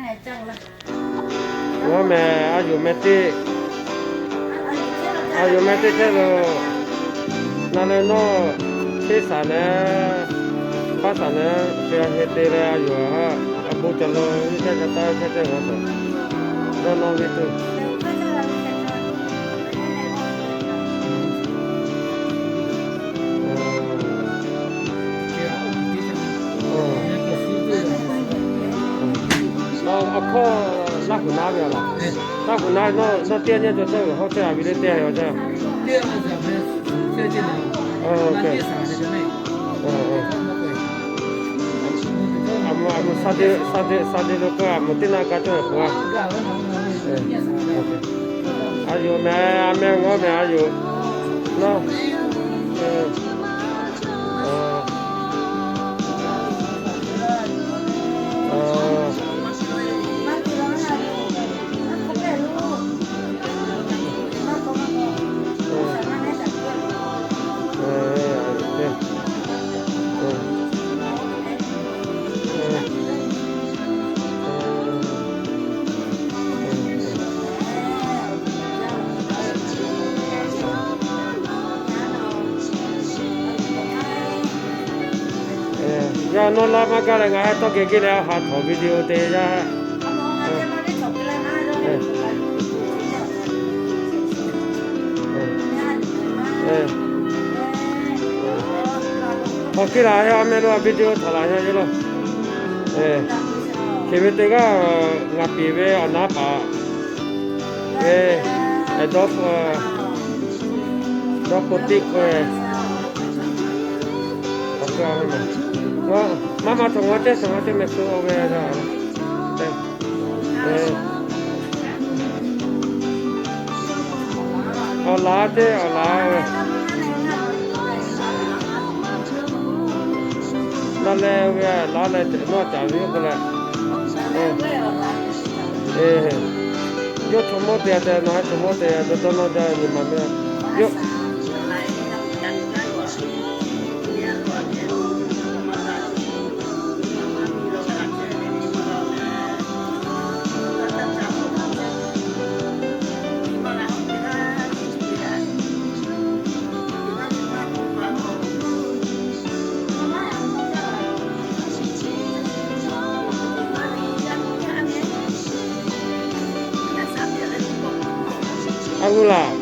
Ngaˬ meh a yoˬ meh teˇ, a yoˬ meh teˇ chehˇ lo, na leh nawˇ, teˇ shaˍ neh, paˇ shaˍ neh, te a hk'e te leh a yoˬ, a bon ca lo, nyi chehˇ ca taˇ chehˇ chehˇ g'a taˍ, dawˇ nawˇ ve tuˬ. Awˬ hkawˇ Laˇ huˍ naˉ ve a laˬ. Laˇ huˍ naˉ ve nawˇ teˇ g'aˇ nyi cawˬ chehˇ ve, hawˉ chehˇ a ve le teˇ g'aˇ yaw chehˇ. Sa te lo kaˇ a moˍ teˇ naˆ gaˇ cawˇ ve k'o a. A yoˬ meh, a meh ngaˬ meh a yoˬ. Nawˇ Yaˇ nawˇ laˇ maˇ gaˇ leh ngaˬ hui tawˇ geh geh leh a haꞈ htawnˍ video te yaˇ. Hk'aˬ hk'e laˬ yaˇ, a meh lo a video htaꞈ laˬ yaˇ yawˇ law. Hk'e ve teˇ g'aˇ ngaˬ piˍ ve awˬ naˉ paˍ ve, dawˇ, dawˇ k'o teˇ k'o, maˇ maˇ htaꞈ ngaˬ teˇ htaꞈ ngaˬ teˇ meh suh ve, awˬ laˬ teˇ awˬ laˬ ve, na leh ve laˬ leh teꞈ nawˇ caˍ ve yoˬ k'oˆ leh, yawˇ htoꞈ mawˇ te a tehꞈ, nawˬ hui htoꞈ mawˇ te a dawˇ nawˇ jaˇ nyi ma meh. Yawˇ A g'uˇ laˬ.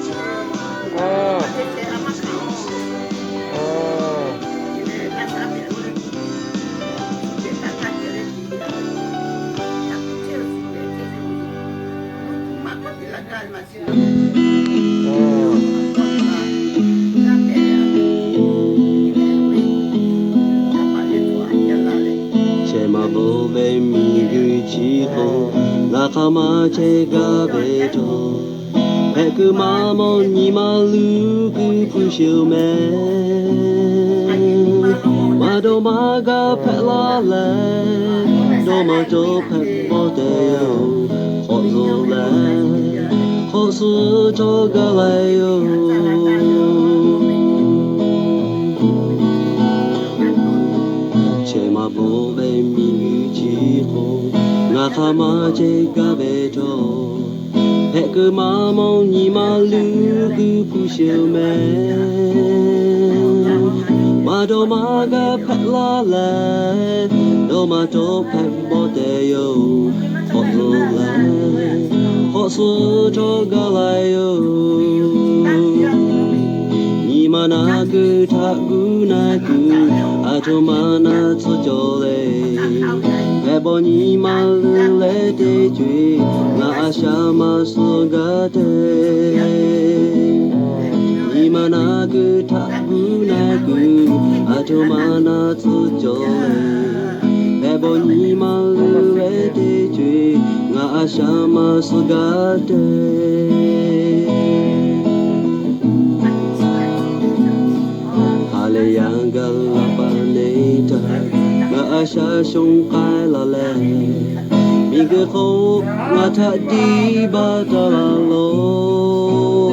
Chehˇ maˇ bvuhꞈ ve miˬguiˬ chi hk'oˆ, ngaˬ hk'aˬ ma chehˇ gaˇ ve cawˬ. Hpehꞈ kuiˬ maˇ mawˬ nyi ma luˬ kuiˬ hpu shehˍ meh. Maˇ dawˇ maˇ gaˇ hpehꞈ laˇ leh, dawˇ maˇ cawˬ hpehꞈ bawˇ te yoˬ. Hk'awꞈ lo leh, hk'awꞈ suh cawˬ gaˇ leh yoˬ. Chehˇ maˇ bvuhꞈ ve miˬguiˬ chi hk'oˆ, ngaˬ hk'aˬ ma chehˇ gaˇ ve cawˬ. Hpehꞈ kuiˬ maˇ mawˬ nyi ma luˬ kuiˬ hpu shehˍ meh. Maˇ dawˇ maˇ gaˇ hpehꞈ laˇ leh, dawˇ maˇ cawˬ hpehꞈ bawˇ te yoˬ. Hk'awꞈ lo leh, hk'awꞈ suh cawˬ gaˇ leh yoˬ. Nyi ma naˬ kuiˬ htaꞈ gu na kuiˬ, aˬ htoꞈ ma naˬ tcuh cawˬ le. Hpehꞈ bawˬ nyi ma luˬ leh teˇ co-e, ngaˬ a shaꞈ maˇ suh gaˇ te. Nyi ma naˬ kuiˬ htaꞈ gu na kuiˬ, aˬ htoꞈ ma naˬ tcuh cawˬ le. Hpehꞈ bawˬ nyi ma luˬ leh teˇ co-e, ngaˬ a shaꞈ maˇ suh gaˇ te. Ha lehˬ yaˇ gaˬ la pa neˇ htaˇ, ngaˬ a shaꞈ shonˇ k'ai la leh, miˬguiˬ hk'oˆ ngaˬ htaꞈ tiˇ baˬ taˍ la loˬ.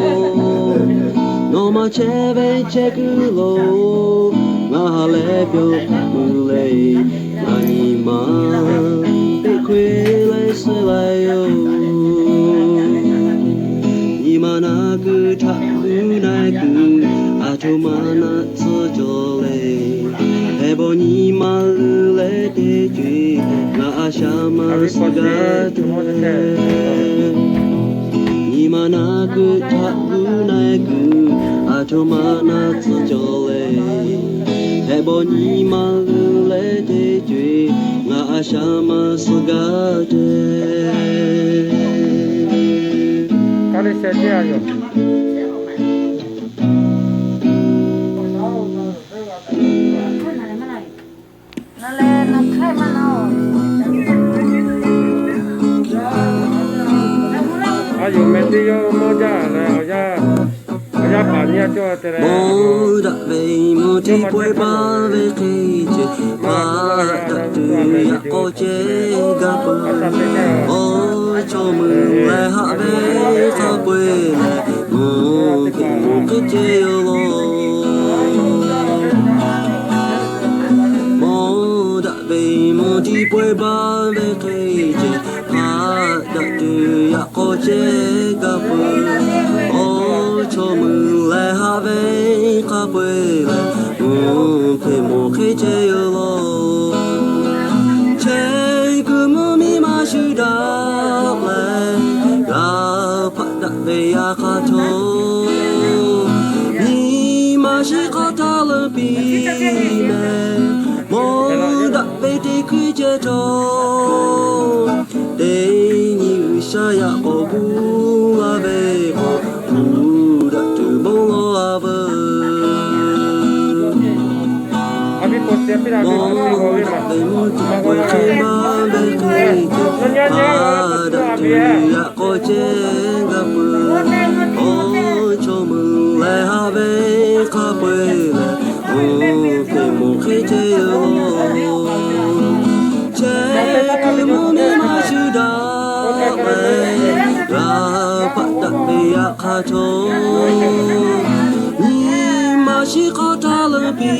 Nawˬ maˇ chehˇ ve chehˇ kuiˬ lo, ngaˬ ha lehˬ pyawˇ hk'a pui le. Ngaˬ nyi ma teˇ hkui leh tcuh la yoˬ. Nyi ma naˬ kuiˬ htaꞈ gu na kuiˬ, aˬ htoꞈ ma naˆ tcuh cawˬ le. Heh bawˬ nyi ma luˬ leh teˇ co-e, ngaˬ a shaꞈ ma suh gaˇ te. Nyi ma naˬ kuiˬ htaꞈ gu na kuiˬ, aˬ htoꞈ ma naˆ tcuh cawˬ le. Heh bawˬ nyi ma luˬ leh teˇ co-e, ngaˬ a shaꞈ ma suh gaˇ te. A yoˬ meh teˇ yawˇ mawˇ jaˇ leh, awˬ yaˇ, awˬ yaˇ paˍ nyi a cawˇ te leh, mawˇ daꞈ ve mvuhˇ tiˉ pawehˇ baˇ ve hk'e ceh, hpaˇ daꞈ tuˬ yaꞈ k'aw ceh gaˇ peuˬ. Awˬ chaw meuˬ leh haꞈ ve hk'a peu-eˬ lehˬ, mvuhˇ hk'e mvuhˇ hk'e ceh yoˬ law. Mawˇ daꞈ ve mvuhˇ tiˉ pawehˇ baˇ ve hk'e ceh, hpaˇ daꞈ tuˬ yaꞈ k'aw ceh gaˇ peuˬ. Awˬ chaw meuˬ leh haꞈ ve hk'a peu-eˬ lehˬ, mvuhˇ hk'e mvuhˇ hk'e ceh yoˬ law. Chehˇ kuiˬ mvuhˇ miˬ maˇ shuˍ daꞈ leh, g'a hpaˆ daꞈ ve yaꞈ hk'aˇ htawˇ, nyi ma shiˍ hk'aˇ htaˇ leuˉ piˇ meh, mawˇ daꞈ ve teˇ hkui ceh htawˇ, teˇ nyi G'uiˬsha yaꞈ k'aw gu laˇ ve k'o, hpu daꞈ tuˬ bon lawˬ a veuˬ. Mawˇ daꞈ ve mvuhˇ tiˉ pawehˇ baˇ ve hk'e ceh, hpaˇ daꞈ tuˬ yaꞈ k'aw ceh gaˇ peuˬ. Awˬ chaw meuˬ leh haꞈ ve hk'a peu-eˬ lehˬ, mvuhˇ hk'e mvuhˇ hk'e ceh yoˬ law. Chehˇ kuiˬ mvuhˇ miˬ maˇ shuˍ daꞈ leh, g'a hpaˆ daꞈ ve yaꞈ hk'aˇ htawˇ, nyi ma shiˍ hk'aˇ htaˇ leuˉ piˇ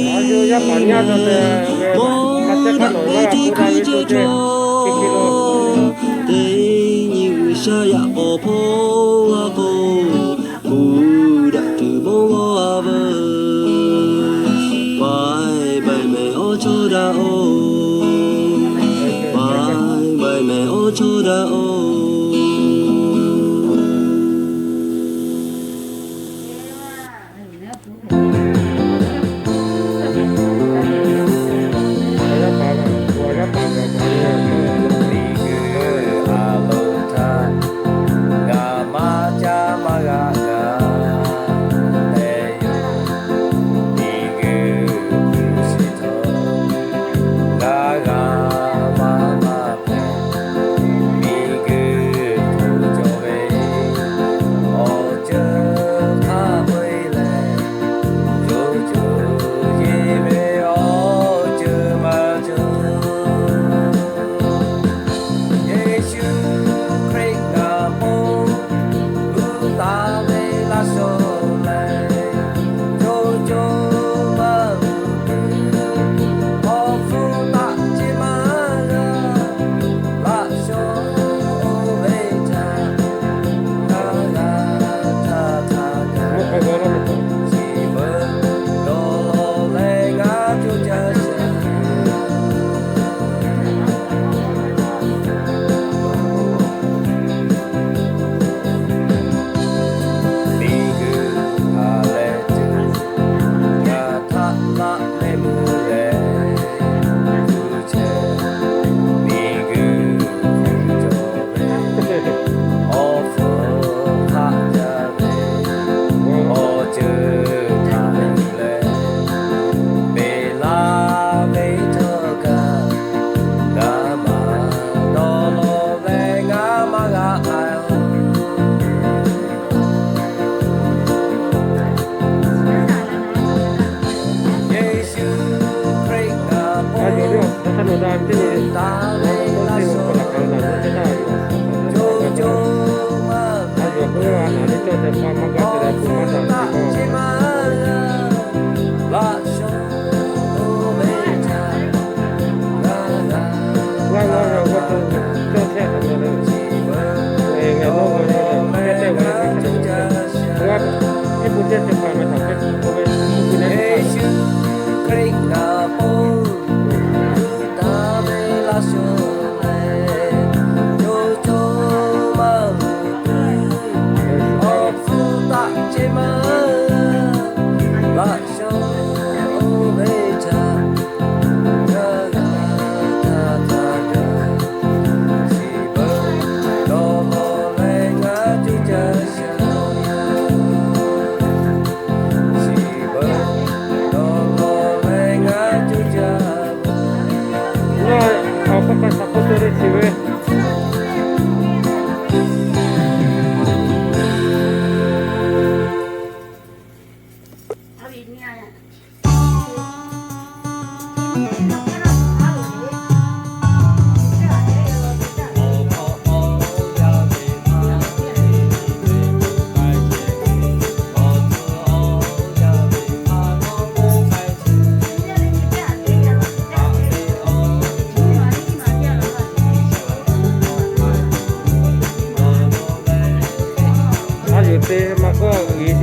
meh, mawˇ daꞈ ve teˇ hkui ceh htawˇ, teˇ nyi G'uiˬsha yaꞈ k'aw hpaw la k'o, hpu daꞈ tuˬ bon lawˬ a veuˬ. Bye bye meh awˬ chawˇ daꞈ oˬ. Bye bye meh awˬ chawˇ daꞈ oˬ.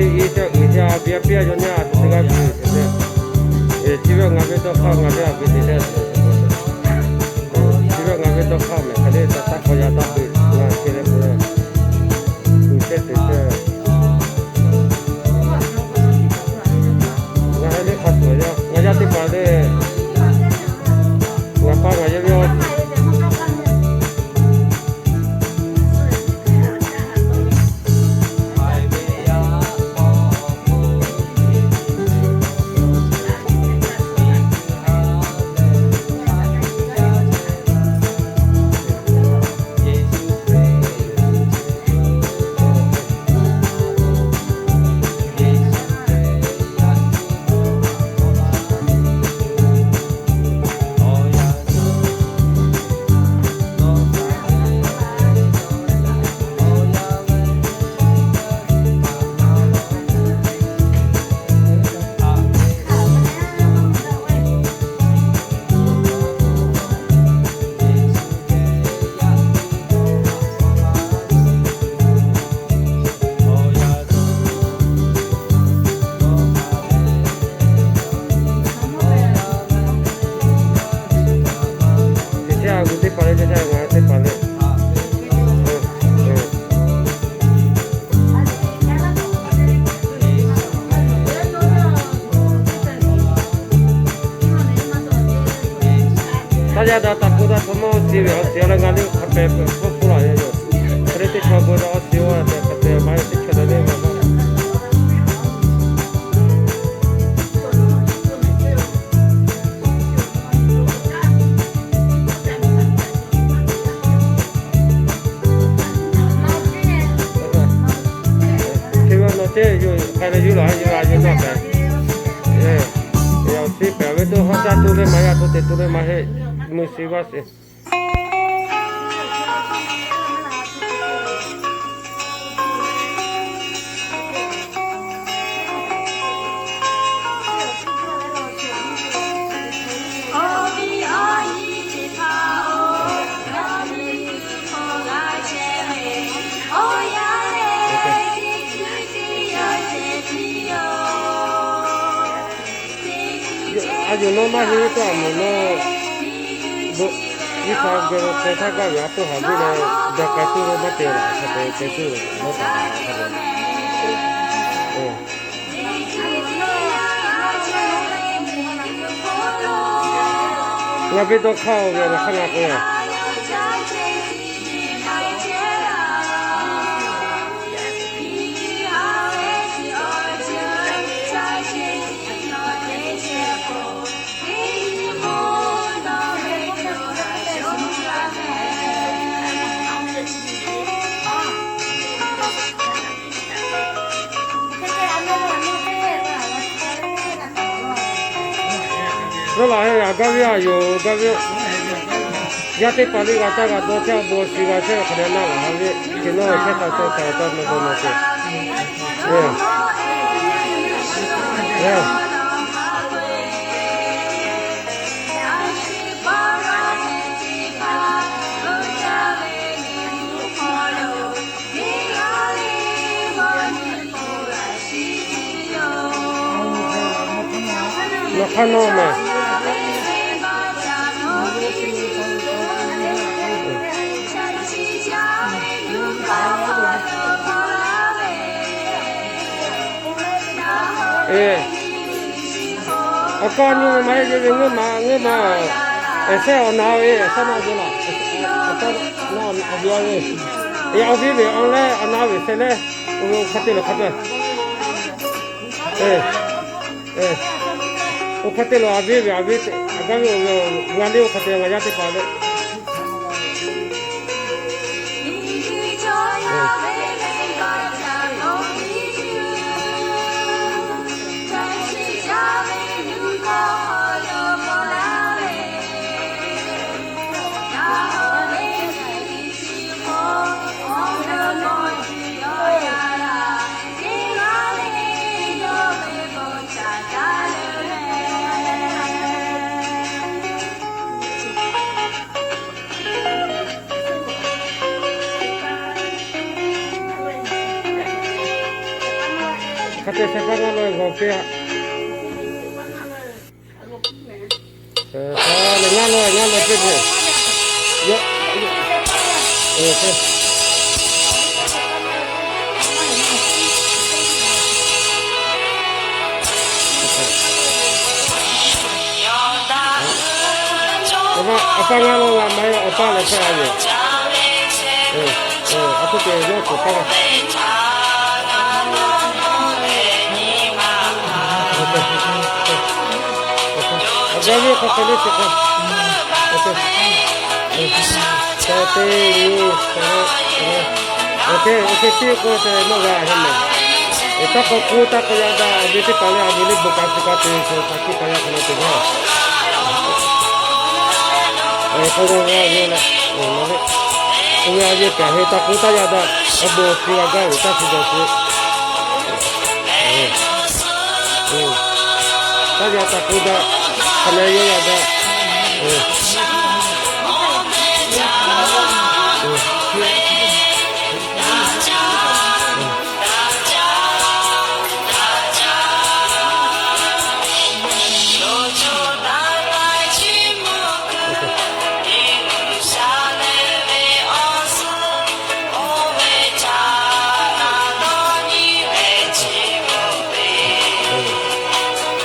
Teˇ g'aˇ piˇ a yawˇ nyaˇ tuˬ teˇ g'aˇ piˇ ve te, chi ve ngaˬ ve dawˇ hk'aˇ ngaˬ ve a ve te te, chi ve ngaˬ ve dawˇ hk'aˇ mehˬ hk'e le, taˇ taˇ k'aw yaˇ taˇ peuˬ ngaˬ chi le k'o, tuˬ chehˇ te te. Ngaˬ hk'e le hk'a tuˬ yaˇ ngaˬ yaˇ teˇ hpaˍ le, ngaˬ pa ngaˬ yaˇ ve Teˇ htaˇ a gu teˇ hpaˍ le, teˇ htaˇ ngaˬ teˇ hpaˍ le. Taˇ yaˇ daꞈ taˍ k'o daꞈ htaꞈ mawˇ te ve awˬ shiˍ a leh ngaˬ le hk'a pehˍ peuˬ k'oˆ k'oˆ laˬ ve yoˬ. Hk'e le teˇ chaw bon daꞈ awˬ shiˍ oˇ a tehꞈ hk'a pehˍ maˇ heˆ teˇ chaw daꞈ le maˇ Hk'e ve nawˬ teˇ yawˇ k'ai leh yuˬ laˬ yuˬ laˬ yuˬ laˬ pehˍ. Awˬ shiˍ pehˍ ve to haˉ caˇ to le maˇ yaˇ to te to le maˇ heˆ. Mui shiˍ vaˇ shiˍ. A yoˬ, nawˬ maˇ heˆ ve taˇ a moˍ nawˬ, bon, G'uiˬsha geh lo hk'e htaˇ gaˇ ve a poˆ haˍ ve leh, daꞈ k'ai tuˬ ve maˇ te laˬ, hk'a te te tuˬ ve maˇ taˍ. Ngaˬ ve dawˇ hk'aˇ oˇ ve a hk'aˇ na k'o, Dawˇ laˬ he a gaˇ ve a yoˬ, gaˇ ve. Yaˇ teˇ hpaˍ le g'a caˇ g'a dawˇ chehˇ, bon shiˍ g'a chehˇ ve hk'a dehꞈ naˆ laˬ ha ve, chi nawˬ chehˇ taˍ tawˇ taˍ taˇ na dawˇ na te. Nawˬ hk'aˇ nawˬ mehˬ. Awˬ kawˇ nyi ve maˇ heˆ, yehˬ ve ngeuˇ ma ngeuˇ ma, awˬ shehˉ awˬ na ve awˬ shehˉ maˇ ve laˬ. Awˬ kawˇ nawˬ awˬ viˉ ve, awˬ viˉ ve awˬ leh awˬ na ve shehˉ leh, oˇ hk'aˇ te lo hk'a te, oˇ hk'aˇ te lo a viˉ ve a viˉ, a gaˇ ve, ngaˬ le oˇ hk'aˇ te ngaˬ yaˇ teˇ hpaˍ le. Te hk'a ngaˇ lo g'awˬ te a. Hk'a leh ngaˇ lo ngaˇ lo teˇ hpaˍ. Yaꞈ, a pa ngaˇ lo la maˇ heˆ, awˬ paˇ leh hpehˇ a yoˬ. A htoˆ kehˬ yawˇ k'oˍ hpaˇ. Awˬ gaˇ ve hk'a hk'e le chi hk'a. Awˬ te, awˬ te, awˬ te, awˬ te tiˉ k'oˆ te nawˇ g'a heˆ mehˍ. Taˇ k'awꞈ k'oˆ, taˇ k'awꞈ yaꞈ daꞈ ve teˇ hpaˍ lehˬ, a nyi le bon kaꞈ chi kaꞈ te, hk'a hk'e kaꞈ yaꞈ hk'aw lo te gaˇ. K'awꞈ g'a g'a ve leh, a le, a yehˬ kaꞈ heh taˇ k'oˆ taˇ yaꞈ daꞈ, awˬ bon chi g'a gaˇ ve taˇ shu dawˬ shu. Taˇ yaꞈ taˇ k'oˆ daꞈ, hk'a leh yawˇ yaꞈ daꞈ.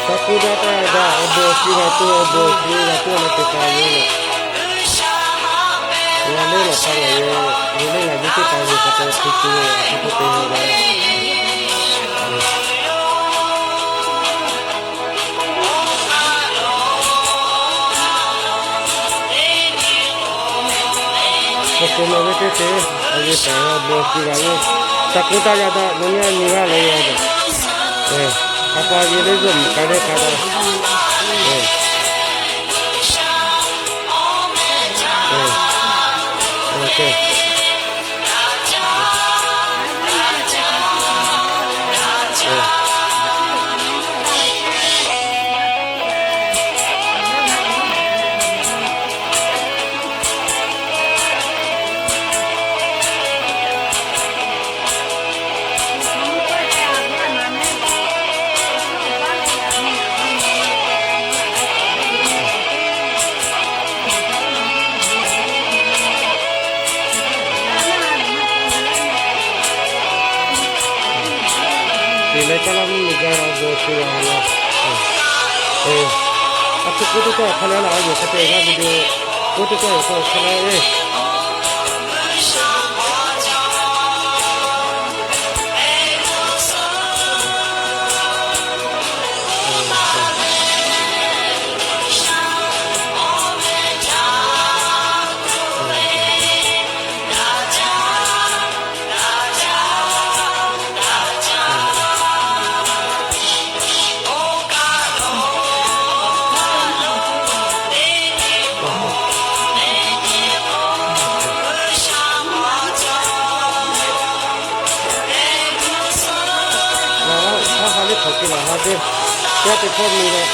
Taˇ k'oˆ daꞈ taˇ yaꞈ daꞈ, awˬ bon chi g'a tuˬ, awˬ bon chi g'a tuˬ leh te taˍ ve leh, ngaˬ le lawˬ hk'a lehˬ ve, ve le ngaˬ ve teˇ hpaˍ ve hk'a te hk'e te ve, a hk'e hk'e te ve leh, hk'e te leh ve teˇ te, a ve kaꞈ awˬ bon chi g'a ve, taˇ k'oˆ taˇ yaꞈ daꞈ, nawˬ nyi a nyi g'a leh ve a daꞈ. A pa ve le zuhˆ mvuhˇ k'ai le k'ai daꞈ. Te leh kaˇ laˇ mvuhˇ miˬ gaˇ awˬ bon shu g'a leh, a htoꞈ k'oˆ teˇ tawˇ hk'a leh laˇ a yoˬ hk'a te g'aˇ video k'oˆ teˇ tawˇ yoˬ hk'a leh le. Hk'a ha le hk'aˬ hk'e laˬ ha teˇ, teˇ g'aˇ teˇ hpawˇ mi leh.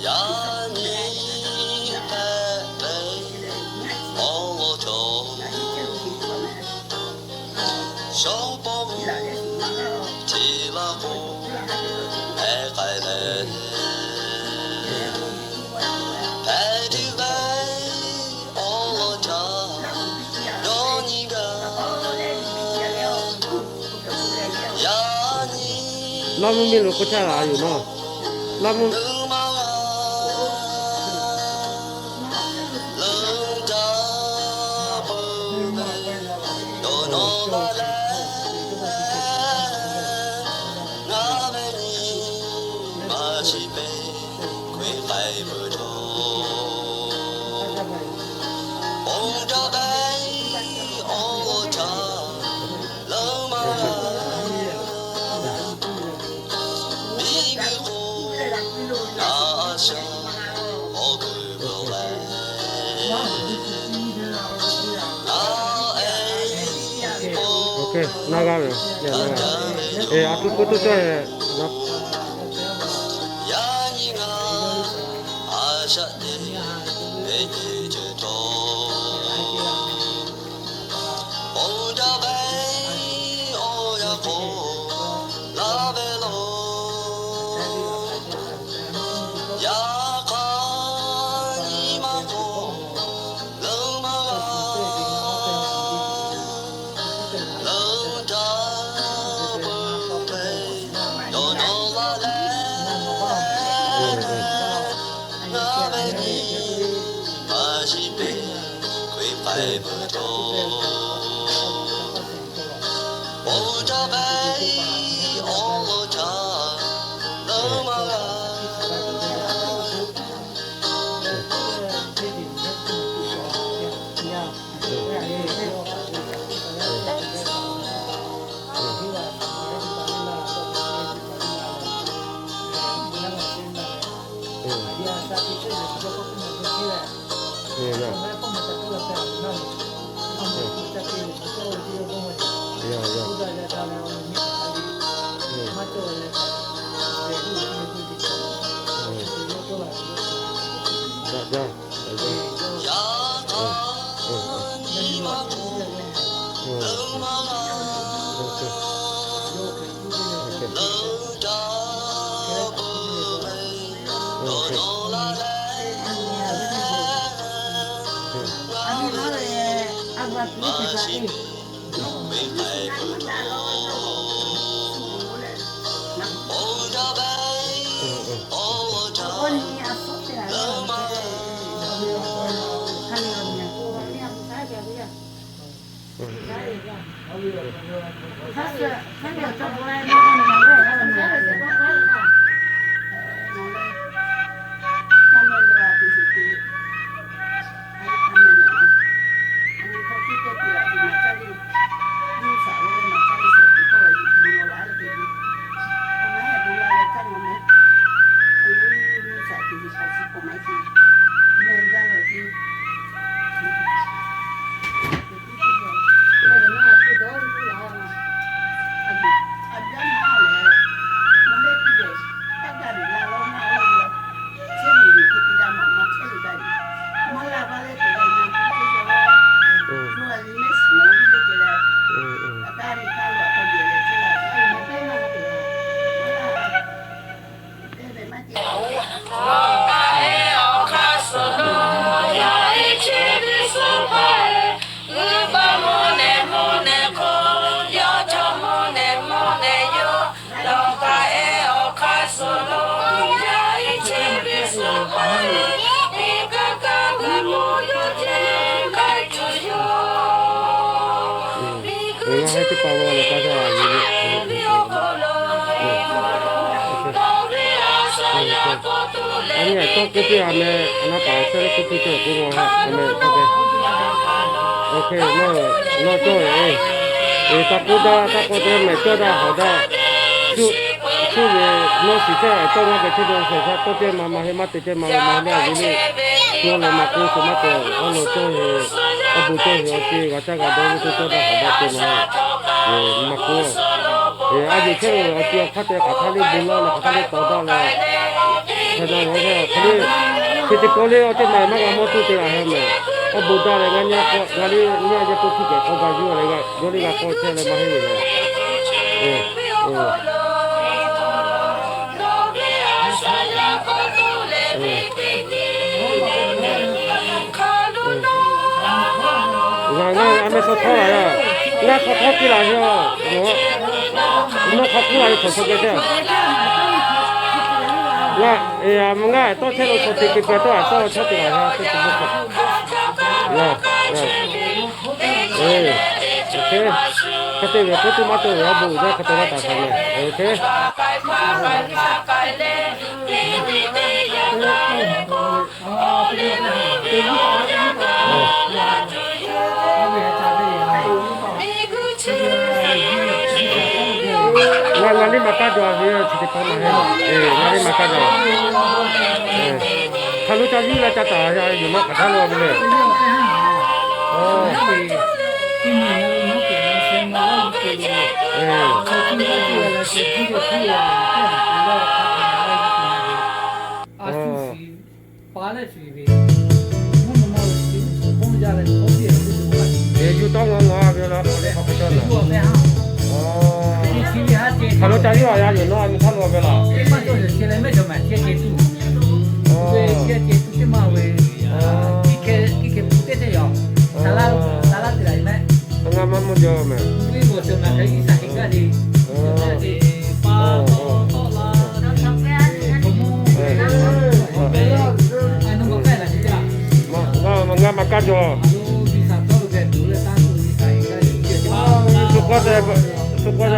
Yaꞈ nyi hpehꞈ ve awˬ lawn chaw, shawˉ pawˇ mvuhˇ chi laˇ k'o, hpehꞈ k'ai leh, hpehꞈ tuˬ ve awˬ lawn chaw, yaꞈ nyi gaˬ. Yaꞈ nyi Laˇ mvuhˇ miˬ lo k'oˆ chehˇ la yoˬ nawˬ. Laˇ mvuhˇ. Ok, naˇ g'aˇ ve, a hkui k'oˆ toˇ cawˇ e. A nyi tawˇ k'oˆ piˇ a meh, a naˇ paˍ chehˇ leh k'oˆ piˇ cawˇ k'oˆ ma ha, a meh k'oˆ k'o. Ok, nawˬ, nawˬ cawˇ ve, e, taˇ k'oˆ daꞈ, taˇ k'oˆ te mehˍ cawˇ daꞈ hawˍ daꞈ. Shu, shu ve, nawˬ shiˍ chehˇ tawˇ maˇ k'ai chehˇ ve, shehˍ sha tawˇ cehˇ ma ma heˆ, maˇ te cehˇ ma ve ma heˆ le, a ve le. Nawˬ lehˬ maˇ k'oˆ, shu maˇ te, awˬ lawn cawˇ ve, awˬ bon cawˇ ve awˬ ceuˬ g'a caˇ g'a dawˇ ve, cawˇ daꞈ hawˍ daꞈ te ma, maˇ k'oˆ. A yehˬ chehˇ ve awˬ ti awˬ hk'aˇ te hk'aˬ hk'aˇ le bon laˇ leh hk'aˬ hk'aˇ le tawˍ daꞈ leh, hk'e na lawˬ ve hk'e le, hk'e te k'o le awˬ teˇ ma maˇ g'a mawˇ tuˬ te la heh mehˍ. Awˬ bon daꞈ leh ngaˬ nyi k'o, ngaˬ le nyi a yehˬ k'o htiˇ kehˬ k'awꞈ g'a yuˬ leh g'a yawˇ le g'a k'awꞈ chehˇ leh maˇ heˆ ve le. Ngaˬ ngaˬ a meh shaw htawˇ la yaˇ, ngaˬ shaw htawˇ te la yaˇ, nawˬ hk'a kuˉ la ve chaw chaw geh teˇ. Ngaˬ, ngaˬ tawˇ chehˇ lo chaw te keu peh tawˇ a tawˇ chawˇ te la yaˇ teˇ te lo k'o. Hk'e te ve k'oˆ tuˬ maˇ te ve awˬ bon uiˍ jaˇ hk'e te laˇ taˍ hk'a meh. Ngaˬ, ngaˬ liˇ ma kaˇ jaw ve chi teˇ hpaˍ maˇ heˆ. Ngaˬ liˇ ma kaˇ jaw. Hk'a lo ca yuˇ la ca taˍ yaˇ yoˬ naˆ hk'aˬ htaˇ lo ve le. Yuˬ tawˇ ngaw ngaw ve la hk'aˬ hk'e cawˇ naˍ. Hk'aˬ lo ca yuˇ a yaˇ yoˬ naˆ a nyi htaˇ lo ve laˬ. Ngaˬ maˇ mawˇ jaw mehˍ. Ngaˬ ma kaˇ jaw. Suh k'aw te, suh k'aw